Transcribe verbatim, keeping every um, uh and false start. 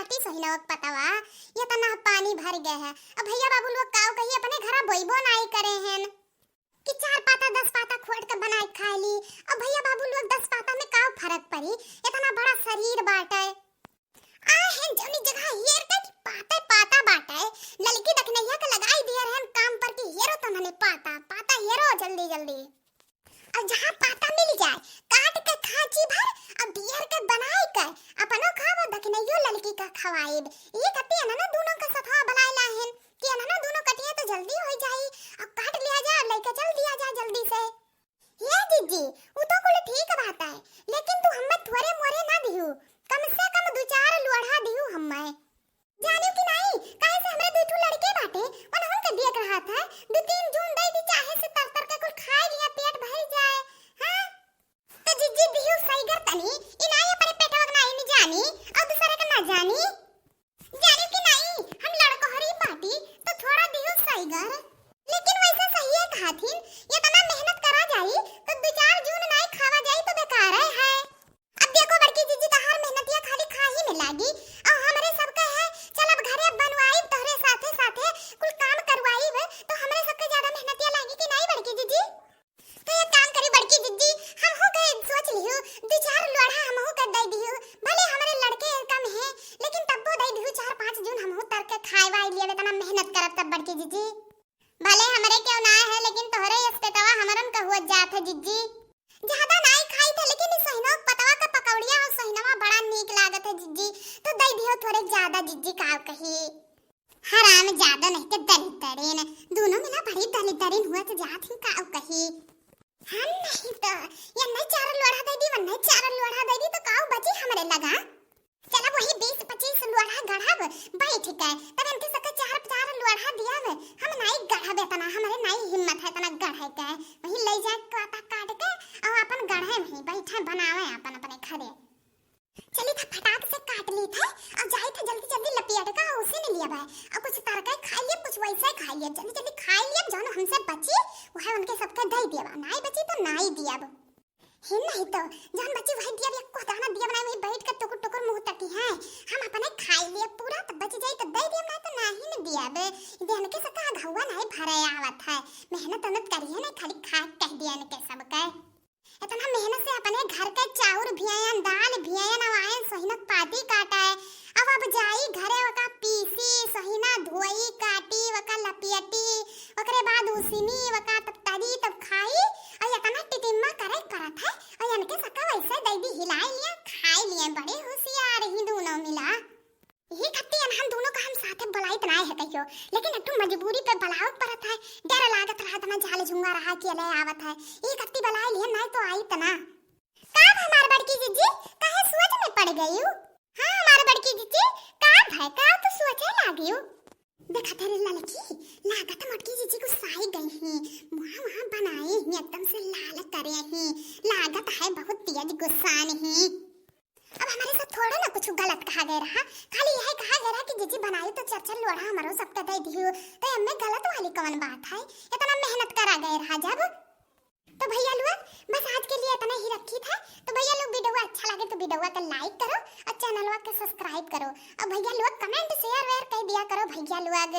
ती सोहिनवा के पतवा, ये तना पानी भर गए है। अब भैया बाबू लोग काव कही, अपने घरा बोइबो नाई करे हैं कि चार पाता दस पाता खोट के बनाए के खाए ली। अब भैया बाबू लोग दस पाता में काव फर्क पड़ी, इतना बड़ा शरीर बाटे। आ हैं जौनी जगह हेर के कि पाते पाता बाटे, ललकी दखनैया के लगाई दिया रहन काम पर कि हेरो तो नने पाता, पाता हेरो जल्दी जल्दी। और जहाँ पाता मिल जाए, काट के खांची भर, अब बियर के बनाए के, अपनो खाबो, दखनैयो ललकी का खवाइब। ये कत्ती अननो दोनों के सथवा बलाए लाहिन कि अननो दोनों कटिया तो जल्दी हो जाई, अब काट लिया जाए और लेके चल दिया जाए जल्दी से। हे जिज्जी, उ तो कुल ठीक बात है, लेकिन तू हम्मे थोरे मोरे ना दिहू, कम से कम दू चार लोढ़ा दिहू हम्मे। जानियो कि नाई, काहे से हमरे दुई ठो लड़के बाटे, उनहन के दिए के रहत है, दू तीन जून दे दी, चाहे से तर तर के कुल खाए लिया, पेट भर जाए। हाँ? तो जिज्जी दिहू सही गर तनी, ई नाई अपने पेटवा के नाई में जानी, और दूसरे के ना जानी। जानियो कि नाई, हम लड़कोहरी बाटी, तो थोड़ा दिहू सही गर। लेकिन वैसे सही है कहाथिन, ये तना मेहनत करा जाई, तो दू चार जून नाई खावा जाई तो बेकार है। अब देखो बड़की जिज्जी, तहार मेहनतिया खाली खाही में लागी, और हमरे सबके है, चल अब घरे बनवाई, तोहरे साथे साथे कुल काम करवाई, तो हमरे सबके ज्यादा मेहनतिया लागी कि नाई बड़की जिज्जी? तो एक काम करी बड़की जिज्जी, हमहू के सोच लिहू, दू चार लोढ़ा हमहू के दे दिहू, भले हमरे लड़के कम है, लेकिन तब्बो दे दिहू, चार पाँच जून हमहू तर के खाए वाए लिए, इतना मेहनत करब तब बड़की जिज्जी। भले हमरे क्यों ना है, लेकिन तोहरे यस पेटवा हमरन का हुआ जात है जिज्जी। ज्यादा नाई खाई थे, लेकिन ई सोहिनवा के पतवा का पकौड़िया और सोहिनवा बड़ा नीक लागत है जिज्जी, तो दे दियो थोड़े ज्यादा जिज्जी, काव कही। हराम ज्यादा नहीं के दलिद्दरीन, दोनों मिला बड़ी दलिद्दरीन हुआ तो जात ही, काव कही। हम नहीं तो, ये नहीं चार लोढ़ा दे दी, वो नहीं चार लोढ़ा दे दी, तो काव बची हमरे लगा? चला वही बीस पच्चीस लोढ़ा गढ़ब, बैठ के, तब इनके सबके चार चार लोढ़ा दियब। हम नाई गढ़ब इतना, हमरे नाई हिम्मत है इतना गढ़े के। वही ले जाए काटा काट के, और अपन गढ़े वहीं बैठे बनावे अपन अपने घरे। चली था फटाक से काट ली थे, और जाई थे जल्दी जल्दी लपियट का उसी में लिया भाई, और कुछ तरकारी खाई लिया, कुछ वैसे खाई लिया, जल्दी जल्दी खाई लिया, जौन हमसे बची वह उनके सबके दे दिया, नाई बची तो नाई दिया। हे नहीं तो, जौन बची वही दिया, एको दाना दिया बनाए, वही बैठ के टुकुर टुकुर मुँह तकी है। हम अपने खाई लिए पूरा, तो बच जाई तो दे दिया, नहीं तो नहीं न दिया बे। इनके सबका घउवा नहीं भरे आवत है, मेहनत उहनत करी है नहीं, खाली खा कह दिया इनके सबके। इतना मेहनत से अपने घर के चाउर भियायन, दाल भियायन, अब आयन सोहिनक पाती काटा है। अब, अब जाई घरे ओका पीसी, सोहिना धोई, काटी, ओका लपियटी, ओकरे बाद उसिनी, ओका तब तरी, तब खाई। और इतना टिटिम्मा करे करत है, और इनके सका वैसे दे दी हिलाई लिया, खाई लिया, बड़े होशियार ही दोनों मिला। यही खत्ती अनहन दोनों का हम साथे बुलाइत नाय है कहियो, लेकिन एक ठो मजबूरी पे बुलावे के पड़त है। डर लागत रहा तना, झाल झुंगा रहा कि अले आवत है, यही खत्ती बुलाए लिए, नाय तो आई तना। का भा हमार बड़की जिज्जी, काहे सोच में पड़ गई हो? हाँ, हमार बड़की जिज्जी, का भा, का तू सोचे लागी हो? देखा तेरे ललकी, लागत मोटकी जिज्जी गुस्साई गई ही, मुँह वहाँ बनाई ही, एकदम से लाल करे ही, लागत है बहुत तेज गुस्सान ही। अब हमरे से थोड़े ना कुछ गलत कहा गए रहा, खाली यही कहा गए रहा कि जिज्जी बनाई तो चार चार लोढ़ा हमरो सबके दे दियो, तो एमे गलत वाली कौन बात है? इतना मेहनत करा गए रहा जब। तो भैया लोग, बस आज के लिए इतना ही रखी था। तो भैया लोग, video अच्छा लगे तो video के like करो और channel के subscribe करो, और भैया लोग comment share वेयर कर दिया करो भैया लोग।